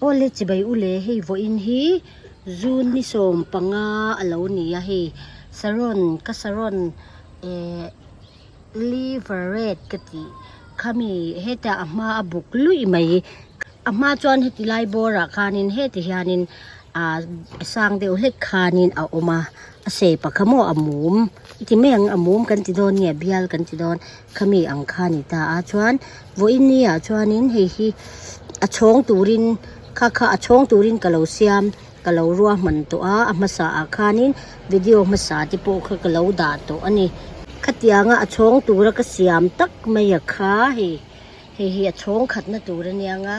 Awle chibai ule hei vawiin hi June ni 15 a lo ni a hei saron ka saron eh liver red ka tih khami heta a hma a buk luih mai a hma chuan heti lai bawrah khanin heti hianin ah sang deuh hlek khanin a awm a a shape a kha maw a mum i ti mai ang a mum kan ti dawn nge bial kan ti dawn khami ang kha a ni ta a chuan vawiin ni ah chuanin hei hi a chhawng turin kha kha a chhawng turin ka lo siam ka lo ruahman tawh a a hmasa ah khanin video hmasa te pawh kha ka lo dah tawh a ni khatianga a chhawng tura ka siam tak mai a kha hei hei hi a chhawng khatna tur a nia nga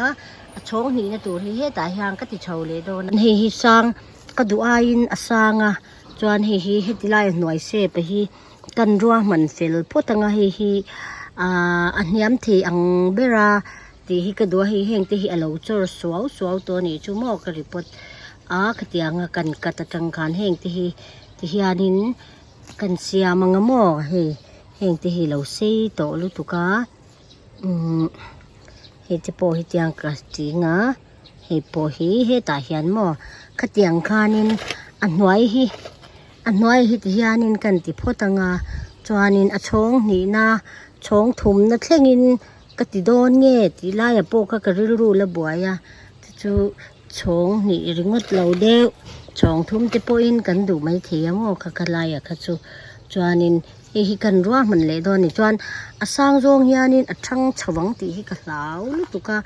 a chhawng hnihna tur hi hetah hian ka ti chho leh dawn a hei hi sang ka duh aiin a sang a chuan hei hi heti lai a hnuai shape a hi kan ruahman fel phawt anga hei hi ahh a hniam thei ang ber a tih hi ka duh a hei heng te hi a lo chawr suau suau tawh a nih chu maw ka report a khatiang a kan cut atang khan heng te hi ti hianin kan siam anga maw hei heng te hi lo sei tawh lutuk a umm hei te pawh hi tiang ka ching a hei pawh hi hetah hian maw khatiang khanin a hnuai hi a hnuai hi ti hianin kan ti phawt anga chuanin a chhawng hnihna chhawng thumna thlengin ka ti dawn nge tih laiah pawh kha ka rilru la buai a chu chu chhawng hnih ringawt lo deuh chhawng thum te pawhin kan duh maithei ang aw kha kha laiah kha chu chuanin hei hi kan ruahman leh dawn a ni chuan a sang zawng hianin a thang chho ang tih hi ka hlau lutuk a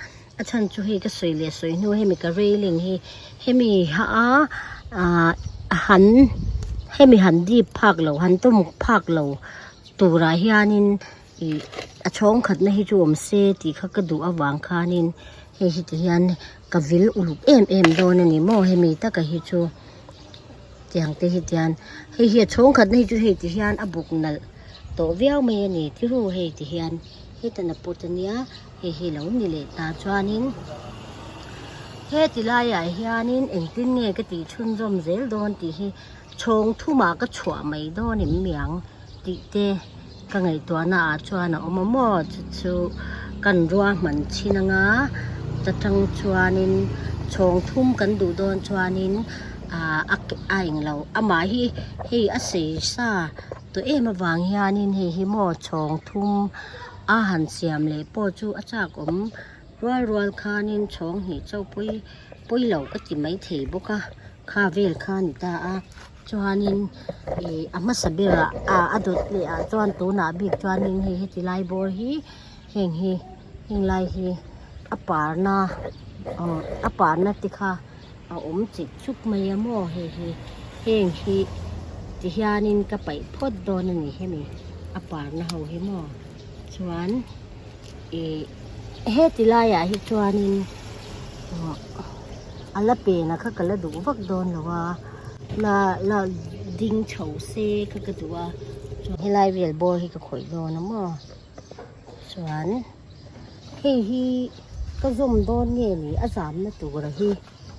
a chhan chu hei ka sawi leh sawi hnu hemi ka railing hi hemi ha a ah han hemi han dip phak lo han tawm phak lo turah hianin ih a chhawng khatna hi chu awm se tih kha ka duh avang khanin hei hi ti hian ka vil uluk em em dawn a ni maw hemi taka hi chu tiang te hi tian hei hi a chhawng khatna hi chu hei ti hian a buk nalh tawh viau mai a ni tiru hei ti hian hetana pawt ania hei hi lo ni leh ta chuanin heti laiah hianin engtin nge ka tih chhunzawm zel dawn tih hi chhawng thumah ka chhuah mai dawn em miang tih te ka ngaihtuahna ah chuan a awm a maw chu chu kan ruahman chhin anga ta tang chuanin chhawng thum kan duh dawn chuanin ah a a englo amah hi hei a sei sa tawh em avang hianin hei hi maw chhawng thum a han siam leh pawh chu a chak awm rual rual khanin chhawng hnih chauh pawi pawi lo ka ti maithei bawk a kha vel kha a ni ta a. Chuanin ih a hmasa berah ah a dawt leh ah chuan tunah bik chuanin hei heti lai bawr hi heng hi heng lai hi a parna aw a parna te kha a awm chik chuk mai a maw hei hi heng hi ti hianin ka paih phawt dawn a ni hemi a parna ho hi maw chuan ih heti laiah hi chuanin aw a la pena kha ka la duh vak dawn lo a. La la ding chho se kha ka duh a chuan helai vel bawr hi ka khawih dawn a maw chuan hei hi ka zawm dawn nge ni a zamna tura hi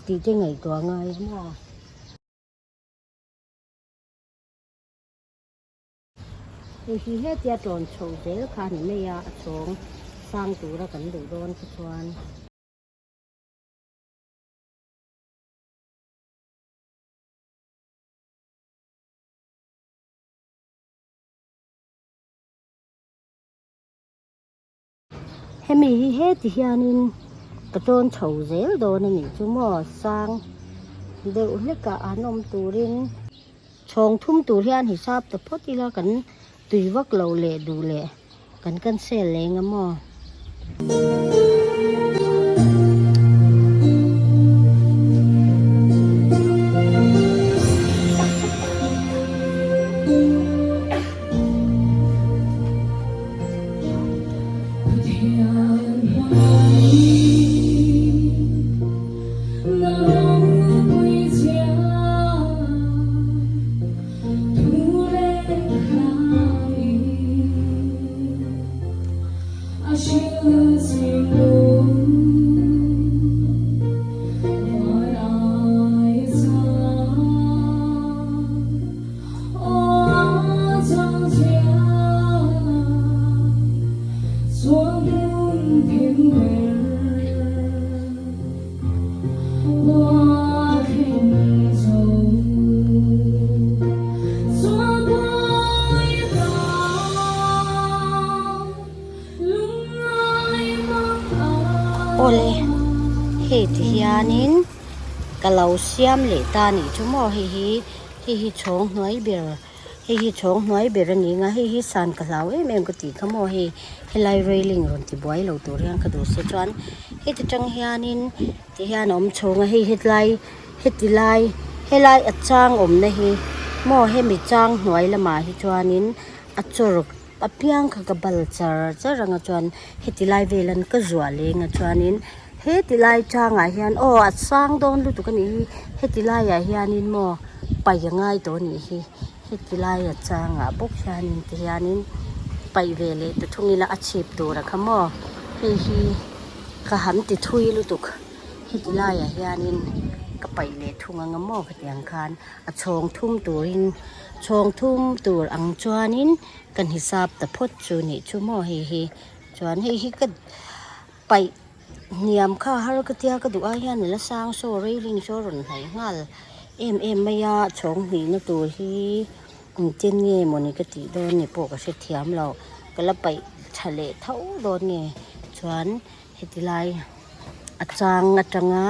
tih te ngaihtuah ngai a maw. Hei hi hetia tawn chho zel kha a ni mai a a chhawng sang tura kan duh dawn kha chuan. Hemi hi heti hianin ka tawn chho zel dawn a nih chu maw sang deuh hlekah an awm turin chhawng thum tur hian hisap ta phawt ila kan tui vak lo leh duh leh kan cancel leng a maw. hianin ka lo siam leh ta a nih chu maw hei hi hei hi chhawng hnuai ber hei hi chhawng hnuai ber a ni ang a hei hi san ka hlau em em ka tih kha maw hei helai railing rawn ti buai lo tur hian ka duh se chuan heti tang hianin ti hian a awm chhawng a hei hetlai heti lai helai a chang awmna hi maw hemi chang hnuai lamah hi chuanin a chawr apiang kha ka bal char char ang a chuan heti lai vel an ka zuah leng a chuanin heti lai changah hian aw a sang dawn lutuk a nih hi heti laiah hianin maw paih a ngai tawh a nih hi heti laia changah bawk hianin ti hianin paih ve leh ta thung ila a chhip tur a kha maw hei hi ka han ti thui lutuk heti laiah hianin ka paih leh thung ang a maw khatiang khan a chhawng thum turin chhawng thum tur ang chuanin kan hisap ta phawt chu nih chu maw hei hi chuan hei hi ka paih hniam kha har ka tia ka duh ai hian a la sang saw railing saw a rawn hnaih nghal em em mai a chhawng hnihna tur hi engtin nge mawni ka tih dawn ni pawh ka hrethiam lo ka la paih tha leh tho dawn nge chuan heti lai a chang atanga.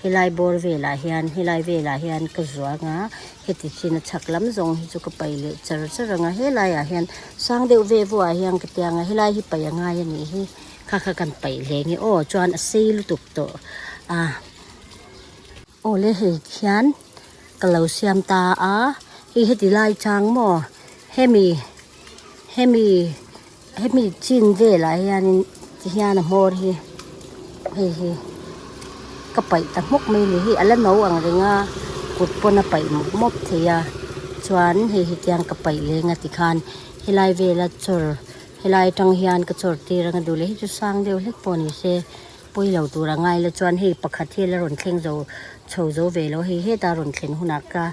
Helai bawr velah hian helai velah hian ka zuang a heti chin a chhak lam zawng hi chu ka paih leh char char ang a helai ah hian sang deuh ve vuah ah hian ka tiang a helai hi paih a ngai a nih hi kha kha kan paih hle nge aw chuan a sei lutuk tawh a aw le hei khian ka lo siam ta a hei heti lai chang maw hemi hemi hemi chin velah hianin tihian a hmawr hi hei hi ka paih ta hmawk mai a ni hi a la no ang reng a kut pawn a paih mawp mawp thei a chuan hei hi tiang ka paih leng a tikhan helai vela chawr helai atang hian ka chawr tir anga duh leh hi chu sang deuh hlek pawh ni se pawi lo tur a ngai la chuan hei pakhat hi a la rawn thleng zo chho zo ve lo hei heta rawn thlen hunah ka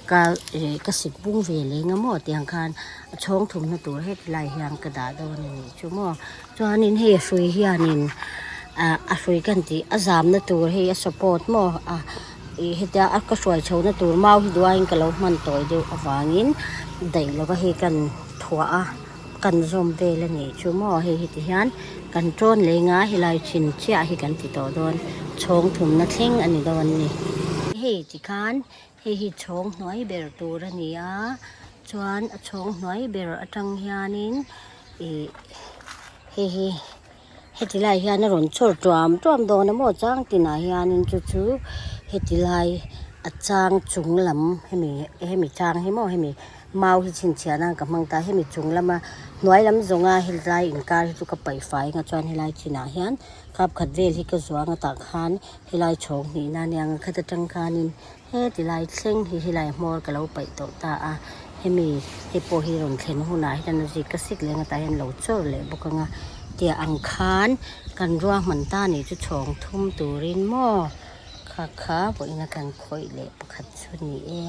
ka ih ka sik bung ve leng a maw tiang khan a chhawng thumna tur heti lai hian ka dah dawn a nih chu maw chuanin hei a hrui hianin ah a hrui kan tih a zamna tur hei a support maw a ih hetia a ka hruai chhohna tur mau hi duaiin ka lo hman tawi deuh avangin daih lova hei kan thuah a. Kan zawm vel a nih chu maw hei hi ti hian kan tawn leng a helai chin chiah hi kan ti tawh dawn chhawng thumna thleng a ni dawn a ni. Hei ti khan hei hi chhawng hnuai ber tur a ni a chuan a chhawng hnuai ber atang hianin ih hei hi heti lai hian a rawn chawr tuam tuam dawn a maw chang tinah hianin chu chu heti lai a chang chung lam hemi hemi chang hi maw hemi mau hi chhinchhiah nan ka hmang ta hemi chung lama hnuai lam zawnga helai inkar hi chu ka paih fai anga chuan helai chinah hian kap khat vel hi ka zuang a tah khan helai chhawng hnih na ania ang khat atang khanin heti lai thleng hi helai hmawr ka lo paih tawh ta a hemi hei pawh hi rawn thlen hunah hian a zik ka sik leh anga tah hian lo chawr leh bawk anga tiah ang khan kan ruahman ta nih chu chhawng thum turin maw kha kha vawiin a kan khawih leh pakhat chu a ni e.